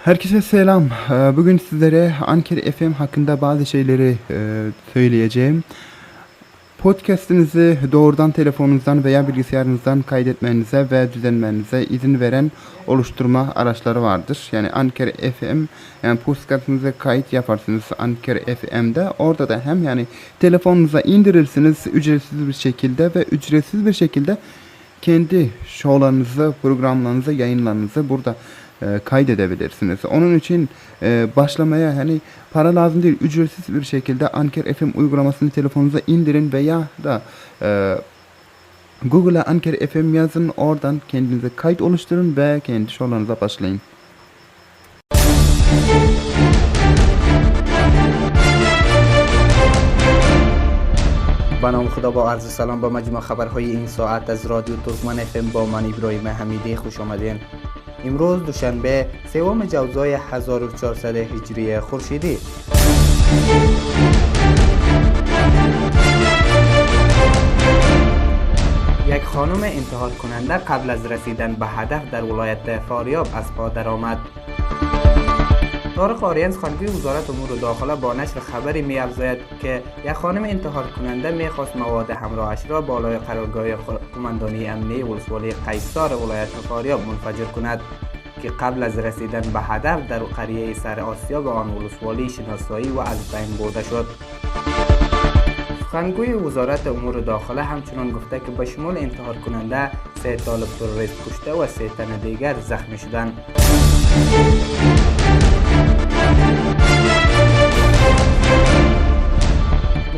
Herkese selam. Bugün sizlere Anchor FM hakkında bazı şeyleri söyleyeceğim. Podcast'inizi doğrudan telefonunuzdan veya bilgisayarınızdan kaydetmenize ve düzenlemenize izin veren oluşturma araçları vardır. Yani Anchor FM, yani podcast'ınıza kayıt yaparsınız Anchor FM'de. Orada da hem yani telefonunuza indirirsiniz ücretsiz bir şekilde ve ücretsiz bir şekilde kendi şovlarınızı, programlarınızı, yayınlarınızı burada kaydedebilirsiniz. Onun için başlamaya hani para lazım değil, ücretsiz bir şekilde Anchor FM uygulamasını telefonunuza indirin veya da Google'a Anchor FM yazın, oradan kendinize kayıt oluşturun ve kendi şovlarınıza başlayın. با نام خدا، با عرض سلام با مجموع خبرهای این ساعت از رادیو ترکمن FM با من ابراهیم حمیدی خوش آمدین. امروز دوشنبه سوم جوزای 1400 هجری خورشیدی. یک خانم انتحار کننده قبل از رسیدن به هدف در ولایت فاریاب از پا درآمد. طارق آرین، سخنگوی وزارت امور داخله، با نشر خبری می افزاید که یک خانم انتحار کننده می خواست مواد همراهش را بالای قرارگاه قماندانی امنیه ولسوالی قیصار ولایت فاریاب منفجر کند که قبل از رسیدن به هدف در قریه سر آسیاب آن ولسوالی شناسایی و از بین برده شد. سخنگوی وزارت امور داخله همچنان گفته که به شمول انتحار کننده 3 طالب تروریست کشته و 3 تن دیگر زخمی شدند.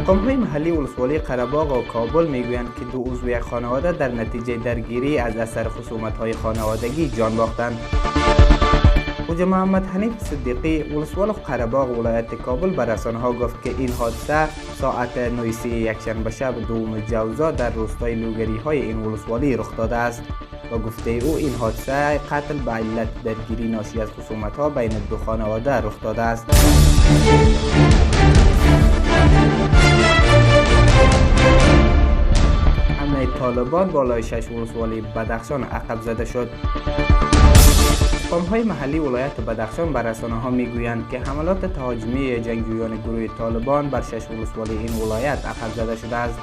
مقام‌های محلی ولسوالی قره‌باغ و کابل میگویند که 2 عضو یک خانواده در نتیجه درگیری از اثر خصومت‌های خانوادگی جان باختند. حاج محمد حنیف صدیقی، ولسوال قره‌باغ ولایت کابل، به رسانه‌ها گفت که این حادثه ساعت 9:30 یکشنبه شب دوم جوزا در روستای لوگری‌های این ولسوالی رخ داده است. با گفته او این حادثه قتل به علت درگیری ناشی از خصومت‌ها بین 2 خانواده رخ داده است. حمله طالبان بالای 6 ولسوالی بدخشان عقب زده شد. مقام‌های محلی ولایت بدخشان بر رسانه‌ها می‌گویند که حملات تهاجمی جنگجویان گروه طالبان بر 6 ولسوالی این ولایت عقب زده شده است.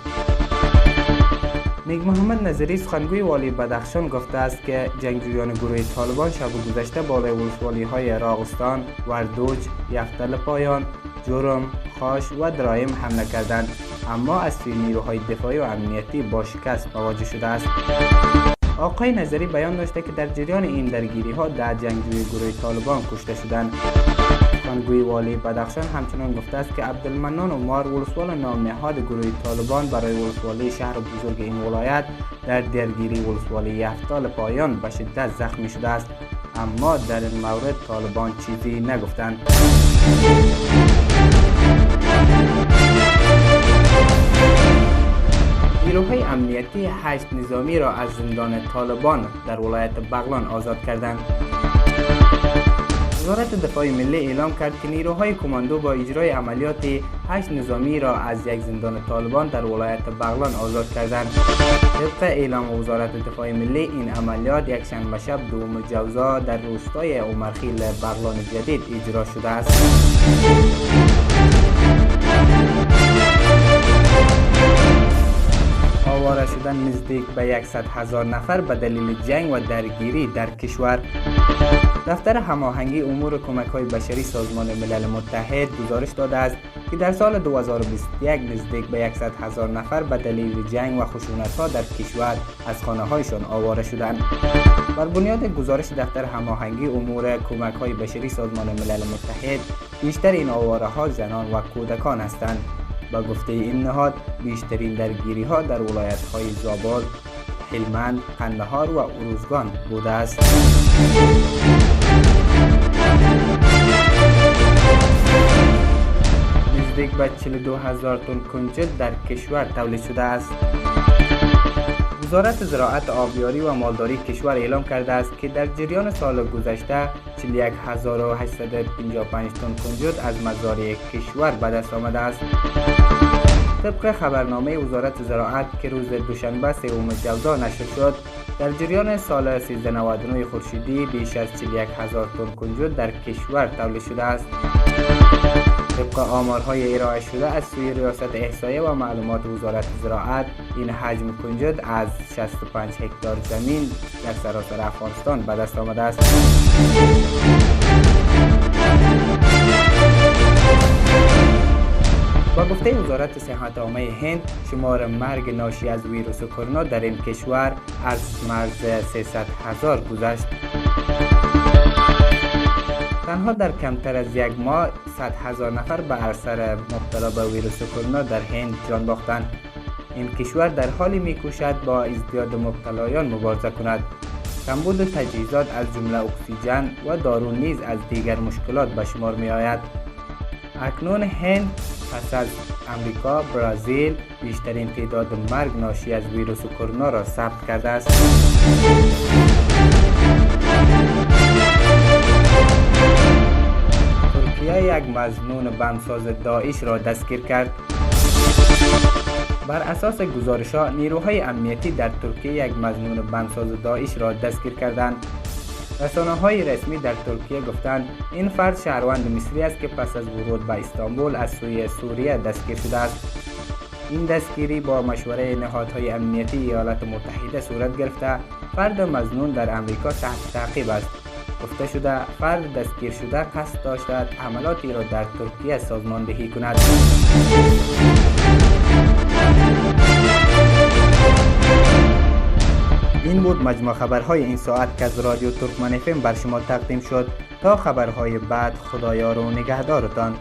نیک محمد نظری، سخنگوی والی بدخشان، گفته است که جنگجویان گروه طالبان شب گذشته بالای ولسوالی‌های راغستان، وردوج، یفتل پایان، جرم، خاش و درایم حمله کردند، اما از سوی نیروهای دفاعی و امنیتی با شکست مواجه شده است. آقای نظری بیان داشته که در جریان این درگیری‌ها 10 جنگجوی گروه طالبان کشته شدند. سخنگوی والی بدخشان همچنان گفته است که عبدالمنان عمر، ولسوال نامنهاد گروه طالبان برای ولسوالی شهر بزرگ این ولایت، در درگیری ولسوالی یفتال پایان به شدت زخمی شده است، اما در این مورد طالبان چیزی نگفتند. نیروهای امنیتی 8 نظامی را از زندان طالبان در ولایت بغلان آزاد کردند. وزارت دفاع ملی اعلام کرد که نیروهای کماندو با اجرای عملیات 8 نظامی را از یک زندان طالبان در ولایت بغلان آزاد کردند. طبق اعلام وزارت دفاع ملی، این عملیات یکشنبه شب دوم جوزا در روستای عمرخیل بغلان جدید اجرا شده است. آواره شدن نزدیک به 100,000 نفر به دلیل جنگ و درگیری در کشور. دفتر هماهنگی امور کمک‌های بشری سازمان ملل متحد گزارش داده است که در سال 2021 نزدیک به 100,000 نفر به دلیل جنگ و خشونت‌ها در کشور از خانه‌هایشان آواره شدند. بر بنیاد گزارش دفتر هماهنگی امور کمک‌های بشری سازمان ملل متحد، بیشتر این آواره‌ها زنان و کودکان هستند. با گفته این نهاد، بیشترین درگیری‌ها در ولایت‌های زابل، هلمند، قندهار و اروزگان بوده است. نزدیک به 42,000 تن کنجد در کشور تولید شده است. وزارت زراعت، آبیاری و مالداری کشور اعلام کرده است که در جریان سال گذشته 41,855 تن کنجد از مزارع کشور به دست آمده است. طبق خبرنامه وزارت زراعت که روز دوشنبه سوم جوزا نشر شد، در جریان سال 1399 خورشیدی بیش از 41,000 تن کنجد در کشور تولید شده است. طبق آمارهای ارائه شده از سوی ریاست احصایه و معلومات وزارت زراعت، این حجم کنجد از 65 هکتار زمین در سراسر افغانستان به دست آمده است. با گفته وزارت صحت عامه هند، شمار مرگ ناشی از ویروس کرونا در این کشور از مرز 300,000 گذشت. تنها در کمتر از یک ماه 100,000 نفر به اثر مبتلا به ویروس کرونا در هند جان باختند. این کشور در حالی میکوشد با ازدیاد مبتلایان مبارزه کند. کمبود تجهیزات از جمله اکسیژن و دارو نیز از دیگر مشکلات به شمار می آید. اکنون هند پس از امریکا، برزیل بیشترین تعداد مرگ ناشی از ویروس کرونا را ثبت کرده است. ترکیه یک مظنون بمبساز داعش را دستگیر کرد. بر اساس گزارش‌ها، نیروهای امنیتی در ترکیه یک مظنون بمبساز داعش را دستگیر کردند. رسانه‌های رسمی در ترکیه گفتند این فرد شهروند مصری است که پس از ورود به استانبول از سوی سوریه دستگیر شده است. این دستگیری با مشوره نهادهای امنیتی ایالات متحده صورت گرفته. فرد مظنون در امریکا تحت تعقیب است. گفته شده فرد دستگیر شده قصد داشته عملاتی را در ترکیه سازماندهی کند. این بود مجموع خبرهای این ساعت که از رادیو ترکمن FM بر شما تقدیم شد. تا خبرهای بعد، خدایا رو نگهدارتان.